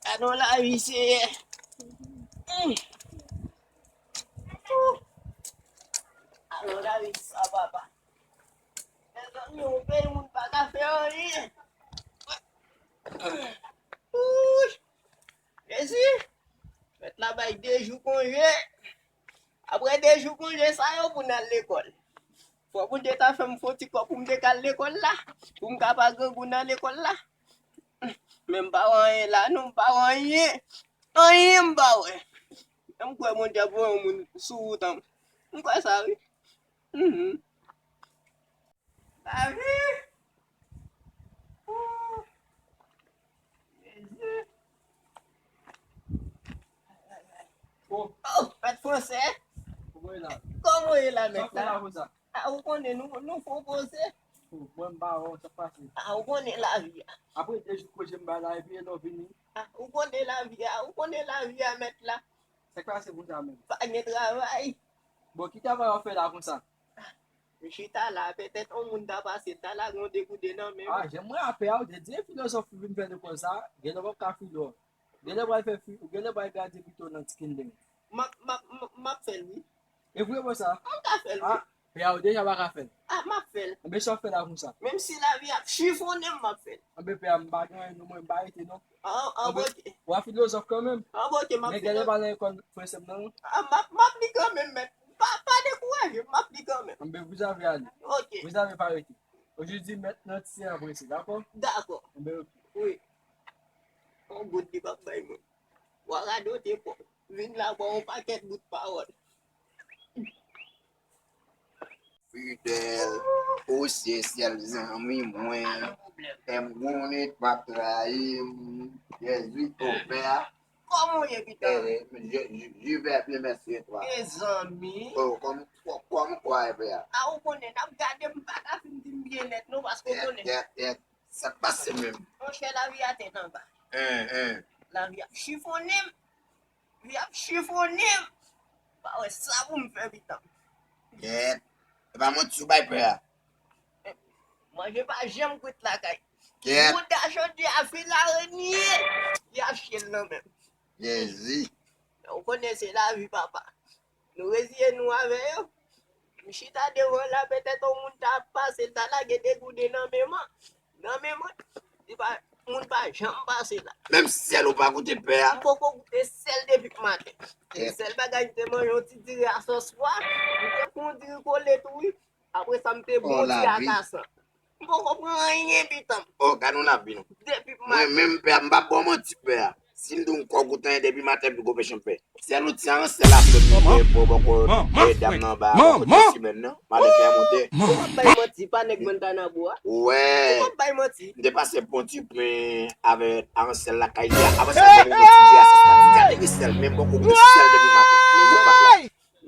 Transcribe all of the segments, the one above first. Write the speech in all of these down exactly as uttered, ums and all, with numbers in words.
Gade yon lavi, Senyè. Mm. Ooh. Gade yon lavi sa, papa. Mezanmi, yon peyi moun pa ka fè anyen. Ooh. Jezi. Mèt la bay de jou konje. Apre de jou konje sa yo pou n al lekòl. Fò Bondye ta fè m fon ti kòb pou m te ka al lekòl la. Pou m ka pa grangou nan lekòl la. Men m pa wè anyen la non, m pa wè anyen. Anyen m pa wè. M kwè Bondye ap voye yon moun sou wout an. M kwè sa wi. Mhm. Lavi. Ooh. Jezi. Oh, mèt Fransè. Kòman w ye la? Kòman w ye la, mèt la? Sa w fè la konsa? Ah, ou konnen nou, nou fon koze. Oh, mwen m pa wè w, sa k pase? Ah, ou konnen lavi a. Apre de jou koze m bay la, epi e lè w vini. Ah, ou konnen lavi a, ou konnen lavi a, mèt la. Sa k pase konsa menm? Pa gen travay. Bon, ki travay w ap fè la konsa? M chita la, petèt yon moun ta pase, ta lage yon degoude nan men m. Ah, jan mwen ap fè a, ou te di filozòf ou vin fè lekòl sa, genlè w p ap ka filo. Genlè w pral fè fi, ou genlè w pral gradye pito nan ti kinden. M ap, m ap, m ap, m ap fè l wi. E vre konsa? M ka fè l wi. Ah, pè a ou deja pa ka fè l. Ah, m ap fè l. Anben sa w fè la konsa? Menm si lavi ap chifonnen m, m ap fè l. Anben pè a, m pa gen anyen non, mwen m pa rete non. Ah, ah, anben, ok. Ou a filozòf kanmenm. Ah, anben, ok, m ap fè l. Men genlè pa nan lekòl fransè m nan non. Ah, m ap, m ap li kanmenm, mèt. Pa, pa dekouraje, m ap li kanmenm. Anben, vous avez allé. Ok. Vous avez pas arrêté. Ojodi, mèt nan ti an prese, dakò? Dakò. Anben, ok. Wi. Yon goud li p ap bay moun. W a radote kò. Vin la ba w yon pakèt bout pawòl. Fidèl, ou se sèl zanmi mwen. M gounit p ap trayi m. Jezi, o pè a. Kòman w ye, pitit? Eh, je, je, je vais bien, merci, et toi? Mezanmi. Oh, kòm, kòm, kòm kwa, pè a? A, ou konnen, n ap gade, m pa ka fin di m byen nèt, non, paske ou konnen. Kèt, kèt, kèt. Sa k pase menm? Monchè, lavi a tèt anba. Hein, hein. Lavi ap chifonnen m. Vi ap chifonnen m. Pa wè sa pou m fè pitit. Kèt. E pa manti ou bay pè a. Manje pa janm kwit lakay. Kèt. Bouda jodi a fil arenye. Li ap chye l nan men m. Jezi. Ou konnen se lavi, papa. Nou reziye nou avè yo. M chita devan la, petèt yon moun ta ap pase, l ta lage degoude nan men mwen. Nan men mwen, li pa, moun pa janm pase la. Menm sèl ou pa goute pè a? M poko goute sèl depi maten. E sèl bagay m te manje, yon ti diri a sòs pwa, m te pran yon diri kole tou wi. Apre sa, m te bwè yon ti akasan. M poko pran anyen, pitit. Oh, gade yon lavi non. Depi maten. Mwen menm pè a, m p ap ba w manti pè a. Si m di w m poko goute anyen depi maten, pi gwo pechon pè. Sèl ou ti an sèl ap fè m byen pou bòkò dam nan anba a bòkò de simèn nan. Malè kè a monte. Ou p ap bay manti, pa nèg Montanabu a. Ou p ap bay manti. M te pase pran ti pen avè Ansèl lakay li a. Apre sa, m te pran ti diri a sòs pwa. Ti diri a te gen sèl, men m poko goute sèl depi maten.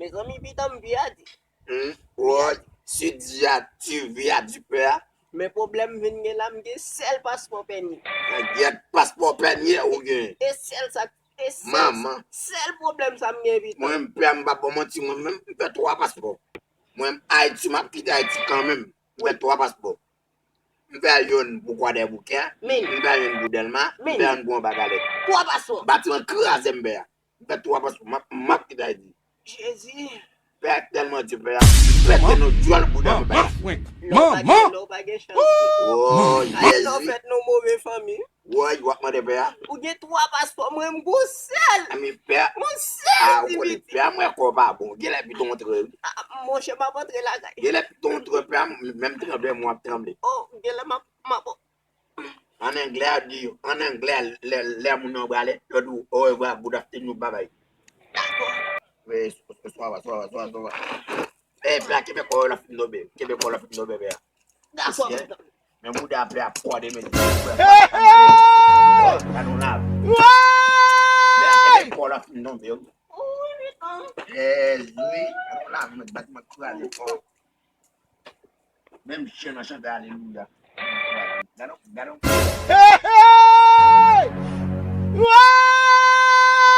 Mezanmi, mezanmi, pitit m pye a di. Hmm? Woy, si di a, ti vi a di pè a. Men pwoblèm vin gen la, m gen sèl paspò pènye. Nan gyèt paspò pènye ou gen. E sèl sa, e sèl, manman, sèl pwoblèm sa m gen, pitit. Mwen menm pè a, m p ap ba w manti, mwen menm m fè twa paspò. Mwen menm Ayiti, m ap kite Ayiti kanmenm. M fè twa paspò. M fè youn pou Kwadèboukè, m fè youn pou Dèlma, m fè youn pou Anba Galèt. Twa paspò. Batiman kraze m pè a. M fè twa paspò, m ap, m ap kite Ayiti. Jezi. Pè a tèlman di pè a, m pète nou dyòl bouda m pè a. Lè w pa gen, lè w pa gen chans. Oh, Jezi. Lè w fèt nan move fanmi. Woy, w ap mande pè a? Ou gen twa paspò, mwen m gon sèl. A, men pè a. Yon sèl ti piti. Pè a, mwen kwè w pa bon. Genlè pito w antre wi. A, monchè, m ap antre lakay. Genlè pito w antre pè a, menm tranble, mwen ap tranble. Oh, genlè m ap, m ap. An anglè a di, an anglè a, lè, lè moun nan prale, yo di w, au revoir, good afternoon, bye bye. Dakò. Wi, swa, swa, swa, swa, swa. E, pè a, kenbe kò w la fin tonbe. Kenbe kò w la fin tonbe, pè a. Dakò. Men bouda pè a pwa de men. Gade w la. Pè a kenbe kò w la fin tonbe. Jezi. Gade w la, men batiman kraze fò. Menm chen nan chante alelouya. Gade w, gade w. Hey, hey!